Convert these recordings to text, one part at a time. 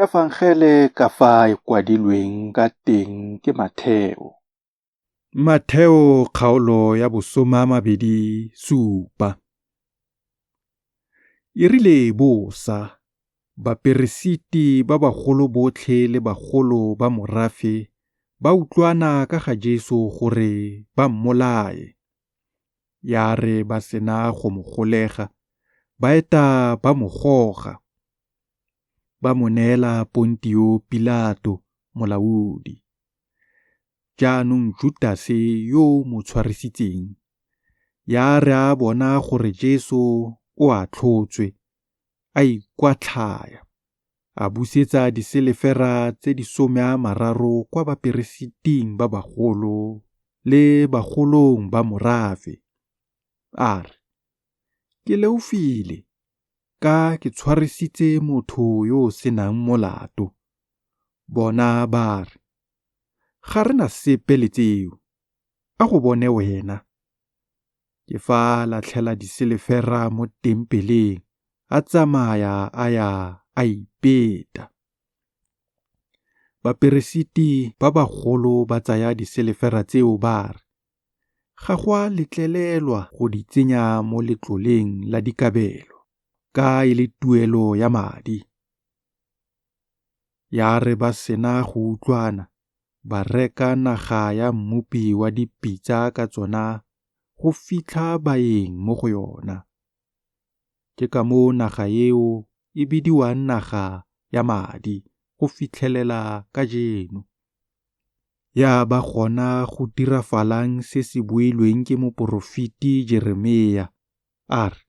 Efangele ka fa e kwadilweng ka teng ke Matheo. Matheo kgaolo ya bo 27. E rile bo sa, baperesiti ba bagolo botlhe le bagolo ba morafe ba utlwana ka ga Jesu gore ba mmolaye. Ya re ba sena go mo golega, ba eta ba mo goga, ba mo neela Pontio Pilato molaodi. Jaanong Jutase yo o mo tshwarisitseng, ya re a bona gore Jesu o atlhotswe, a ikwatlhaya, a busetsa diselefera tse di 30 kwa baperesiting ba bagolo le bagolong ba morafe, a re, Ke leofile, ka ke tshwarisitse motho yo o se nang molato. Bona ba re, Ga re na sepe le tseo, a go bone wena. Ke fa a latlhela diselefera mo tempeleng, a tsamaya a ya a ipeta. Baperesiti ba bagolo ba tsaya diselefera tseo ba re, Ga go a letlelelwa go di tsenya mo letloleng la dikabelo, ka e le tuelo ya madi. Ya re ba sena go utlwana, ba reka naga ya mmopi wa dipitsa ka tsona go fitlha baeng mo go yona. Ke ka moo naga eo e bidiwang naga ya madi go fitlhelela kajeno. Ya ba gona go dirafalang se se builweng ke moporofeti Jeremia, a re,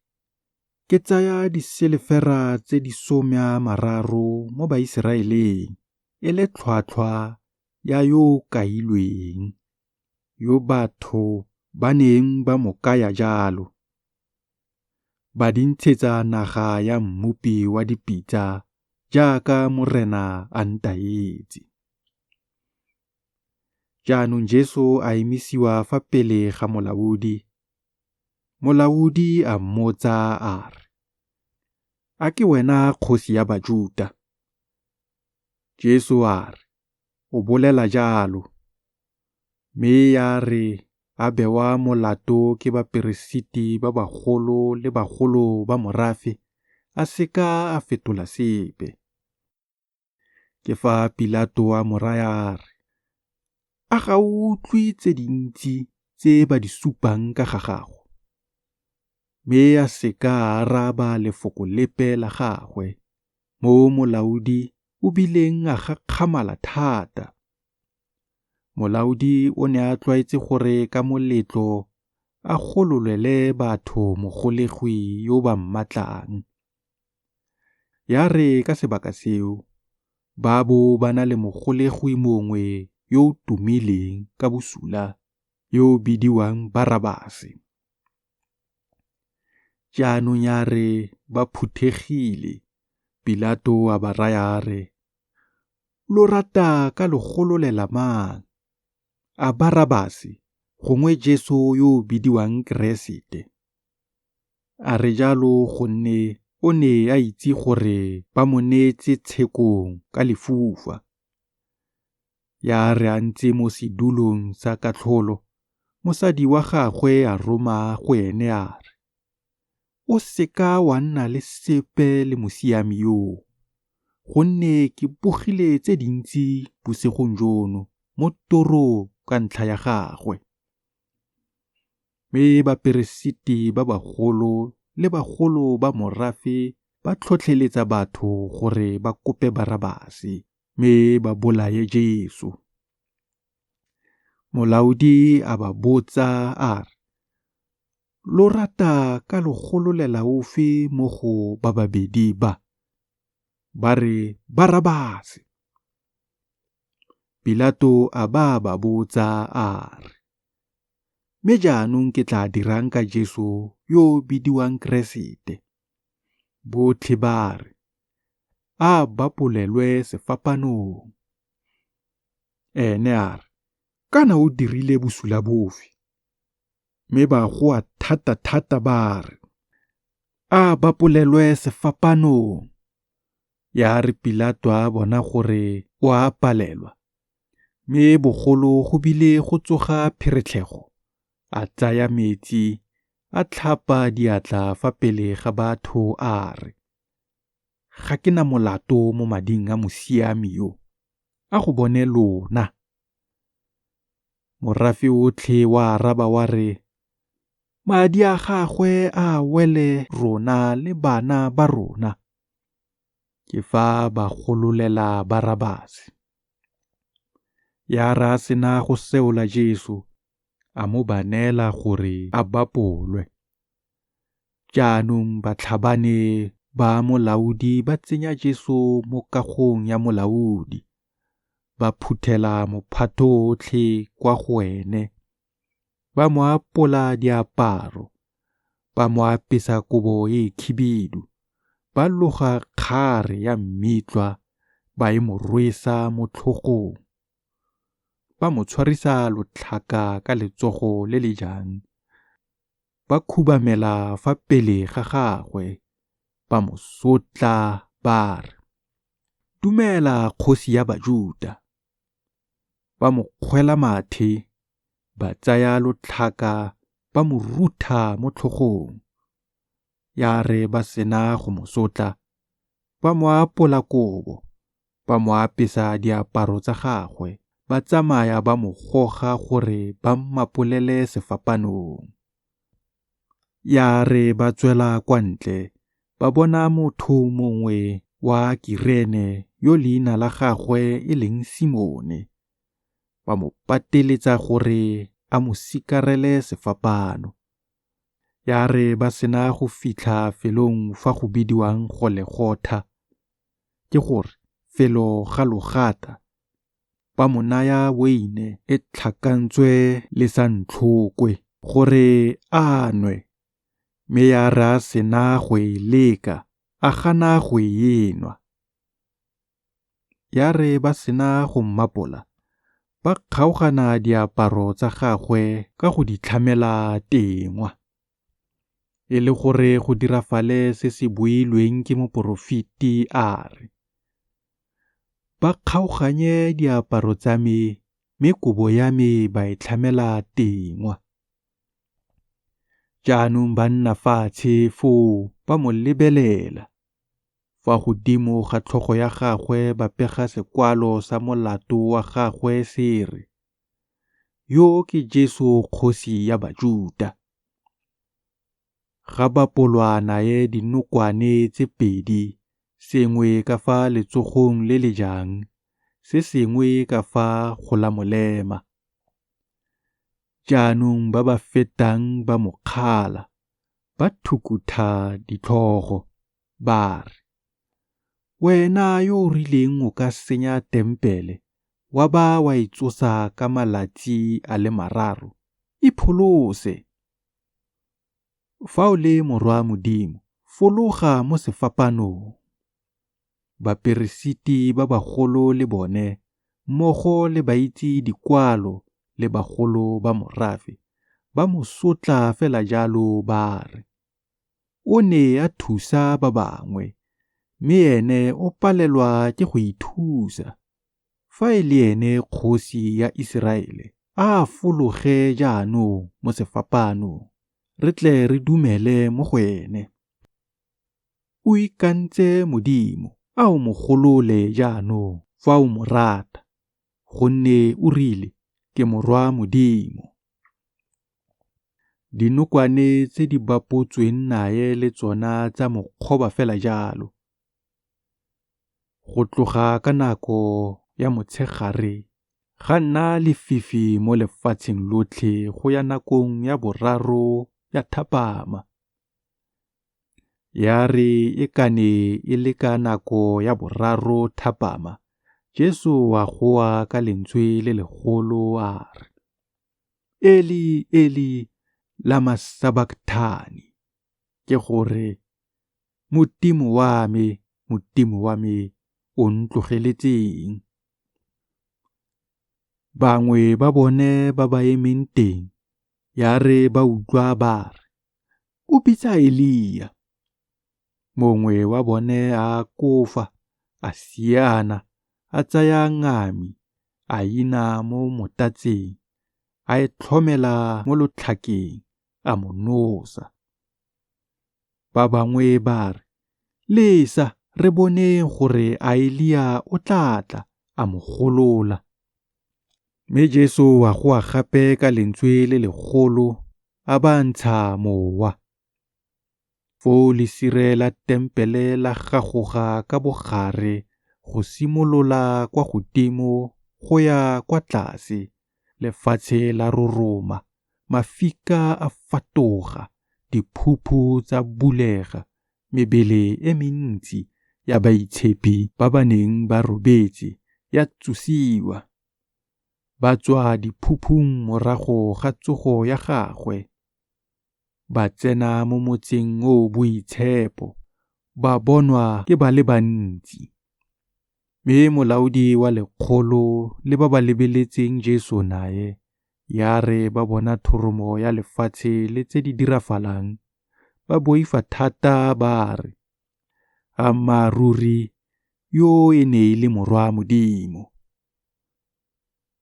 Ke tsaya diselefera tse di 30 mo Baiseraeleng e le tlhwatlhwa ya yo o kailweng, yo batho ba neng ba mo kaya jalo, ba di ntshetsa naga ya mmopi wa dipitsa jaaka Morena a ntaetse. Jaanong Jesu a emisiwa fa pele ga molaodi. Molaodi a mmotsa a re, A ke wena kgosi ya Bajuta? Jesu a re, O bolela jalo. Mme ya re a bewa molato ke baperesiti ba bagolo le bagolo ba morafe, a se ka a fetola sepe. Ke fa Pilato a mo raya a re, A ga o utlwe tse dintsi tse ba di supang ka ga gago? Mme a se ka a araba lefoko lepe la gagwe, mo molaodi o bileng a gakgamala thata. Molaodi o ne a tlwaetse gore ka moletlo a gololele batho mogolegwi yo ba mmatlang. Ya re ka sebaka seo ba bo ba na le mogolegwi mongwe yo o tumileng ka bosula yo o bidiwang Barabase. Jaanong ya re ba phuthegile, Pilato a ba raya a re, Lo rata ka lo gololela mang? A Barabase gongwe Jesu yo o bidiwang Keresete? A re jalo gonne o ne a itse gore ba mo neetse tshekong ka lefufa. Ya re a ntse mo sedulong sa katlholo, mosadi wa gagwe a roma go ene a re, O se ka wa nna le sepe le mosiami yoo, gonne ke bogile tse dintsi bosigong jono mo torong ka ntlha ya gagwe. Mme baperesiti ba bagolo le bagolo ba morafe ba tlhotlheletsa batho gore ba kope Barabase, mme ba bolaye Jesu. Molaodi a ba botsa a re, Lo rata ka lo gololela ofe mo go ba babedi ba? Ba re, Barabase. Pilato a ba ba botsa a re, Mme jaanong ke tla dirang ka Jesu yo o bidiwang Keresete? Botlhe ba re, A bapolelwe sefapaanong. Ene a re, Kana o dirile bosula bofe? Mme ba goa thata-thata ba re, A bapolelwe sefapaanong. Ya re Pilato a bona gore o a palelwa, mme bogolo go bile go tsoga pheretlhego, a tsaya metsi, a tlhapa diatla fa pele ga batho a re, Ga ke na molato mo mading a mosiami yo, a go bone lona. Morafe otlhe wa araba wa re, Madi a gagwe a wele rona le bana ba rona. Ke fa a ba gololela Barabase. Ya re a sena go seola Jesu, a mo ba neela gore a bapolwe. Jaanong batlhabani ba molaodi ba tsenya Jesu mo kagong ya molaodi, ba phuthela mophato otlhe kwa go ene, ba mo apola diaparo, ba mo apesa kobo e khibidu, ba loga kgare ya mmitlwa ba e mo rwesa mo tlhogong, ba mo tshwarisa lotlhaka ka letsogo le le jang, ba khubamela fa pele ga gagwe, ba mo sotla ba re, Dumela kgosi ya Bajuta! Ba mo kgwela mathe, ba tsaya lotlhaka ba mo rutha mo tlhogong. Ya re ba sena go mo sotla, ba mo apola kobo, ba mo apesa diaparo tsa gagwe, ba tsamaya ba mo goga gore ba mmapolele sefapaanong. Ya re ba tswela kwa ntle, ba bona motho mongwe wa Kirene yo leina la gagwe e leng Simone, ba mo pateletsa gore a mo sikarele sefapaano. Ya re ba sena go fitlha felong fa go bidiwang Golegotha, ke gore felo ga logata, ba mo naya weine e tlhakantswe le santlhokwe gore a nwe, mme ya re a sena go e leka a gana go e nwa. Ya re ba sena go mmapola, ba kgaogana diaparo tsa gagwe ka go di tlhamela tengwa, e le gore go dirafale se se builweng ke moporofeti a re, Ba kgaoganye diaparo tsa me, mme kobo ya me ba e tlhamela tengwa. Jaanong ba nna fatshe foo ba mo lebelela. Fa godimo ga tlhogo ya gagwe ba pega sekwalo sa molato wa gagwe se re, Yo ke Jesu kgosi ya Bajuta. Ga bapolwa nae dinokwane tse pedi, sengwe ka fa letsogong le le jang, se sengwe ka fa go la molema. Jaanong ba ba fetang ba mo kgala, ba thukutha ditlhogo, ba re, Wena yo o rileng o ka senya tempele wa ba wa e tsosa ka malatsi a le mararo, ipholose! Fa o le morwa Modimo, fologa mo sefapaanong! Baperesiti ba bagolo le bone, mmogo le baitse dikwalo le bagolo ba morafe, ba mo sotla fela jalo ba re, O ne a thusa ba bangwe, mme ene o palelwa ke go ithusa. Fa e le ene kgosi ya Iseraele, a a fologe jaanong mo sefapaanong, re tle re dumele mo go ene. O ikantse Modimo, a o mo golole jaanong, fa o mo rata, gonne o rile, Ke morwa Modimo. Dinokwane tse di bapotsweng nae le tsona tsa mo kgoba fela jalo. Go tloga ka nako ya motshegare ga nna lefifi mo lefatsheng lotlhe go ya nakong ya boraro ya thapama. Ya re e ka ne e le ka nako ya boraro thapama Jesu a goa ka lentswe le legolo a re, Eli, Eli, lama sabakthani? Ke gore, Modimo wa me, Modimo wa me, o ntlogeletseng? Bangwe ba bone ba ba emeng teng, ya re ba utlwa ba re, O bitsa Elia. Mongwe wa bone a akofa. a siana a tsaya ngami a ina mo motatseng, a e tlhomela mo lotlhakeng, a mo nosa. Ba bangwe ba re, Lesa re boneng gore a Elia o tla tla, a mo golola. Mme Jesu a goa gape ka lentswe le legolo a ba a ntsha mowa. Foo lesire la tempele la gagoga ka bogare go simolola kwa godimo go ya kwa tlase, lefatshe la roroma, mafika a fatoga, diphuphu tsa bulega, mebele e mentsi ya baitshepi ba ba neng ba robetse ya tsosiwa. Ba tswa diphuphung morago ga tsogo ya gagwe, ba tsena mo motseng o o boitshepo, ba bonwa ke ba le bantsi. Mme molaodi wa lekgolo le ba ba lebeletseng Jesu nae, ya re ba bona thoromo ya lefatshe le tse di dirafalang, ba boifa thata ba re, Ammaaruri yo e ne e le Morwa Modimo.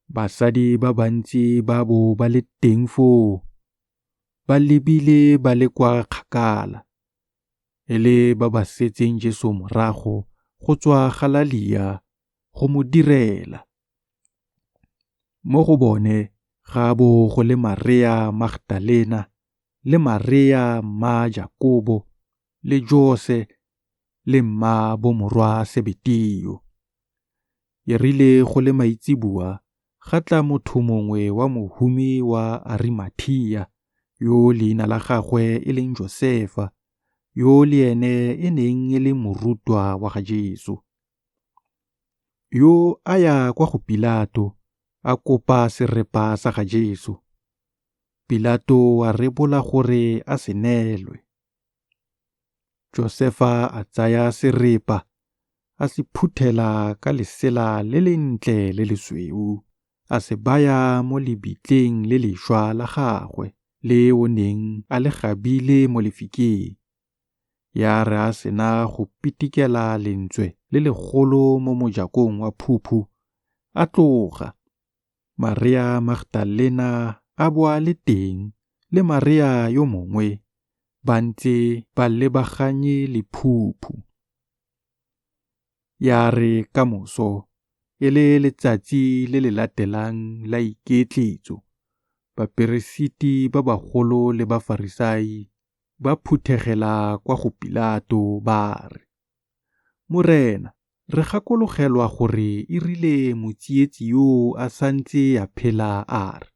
Basadi ba bantsi ba bo ba le teng foo, ba lebile ba le kwa kgakala, e le ba ba setseng Jesu morago go tswa Galelia go mo direla. Mo go bone ga bo go le Marea Magdalena le Marea mma Jakobo le Jose le mma bomorwa Sebeteo. E rile go le maitseboa ga tla motho mongwe wa mohumi wa Arimathea yo leina la gagwe e leng Josefa, yo le ene e neng e le morutwa wa ga Jesu. Yo a ya kwa go Pilato a kopa serepa sa ga Jesu. Pilato a rebola gore a se neelwe. Josefa a tsaya serepa a se phuthela ka lesela le lentle le lesweu, a se baya mo lebitleng le lešwa la gagwe le o neng a le gabile mo lefikeng. Ya re a sena go pitikela lentswe le legolo mo mojakong wa phuphu, a tloga. Marea Magdalena a bo a le teng le Marea yo mongwe, ba ntse ba lebaganye le phuphu. Ya re ka moso, e le letsatsi le le latelang la Iketletso, baperesiti ba bagolo le Bafarisai ba phuthegela kwa go Pilato ba re, Morena, re gakologelwa gore e rile motsietsi yoo a santse a phela a re,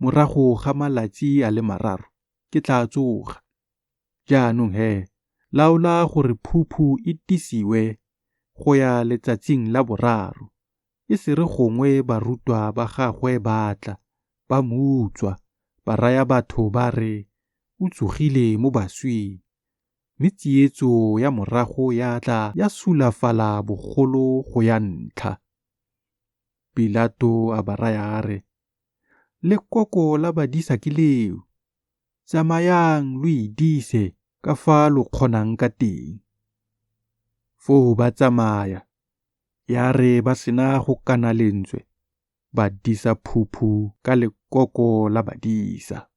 Morago ga malatsi a le mararo ke tla tsoga. Jaanong he, laola gore phuphu e tisiwe go ya letsatsing la boraro, e se re gongwe barutwa ba gagwe ba tla, ba mo utswa, ba raya batho ba re, O tsogile mo baswing. Mme tsietso ya morago ya tla ya sulafala bogolo go ya ntlha. Pilato a ba raya a re, Lekoko la badisa ke leo, tsamayang lo e dise ka fa lo kgonang ka teng. Foo ba tsamaya, ya re ba sena go kana lentswe, ba disa phuphu ka lekoko la badisa.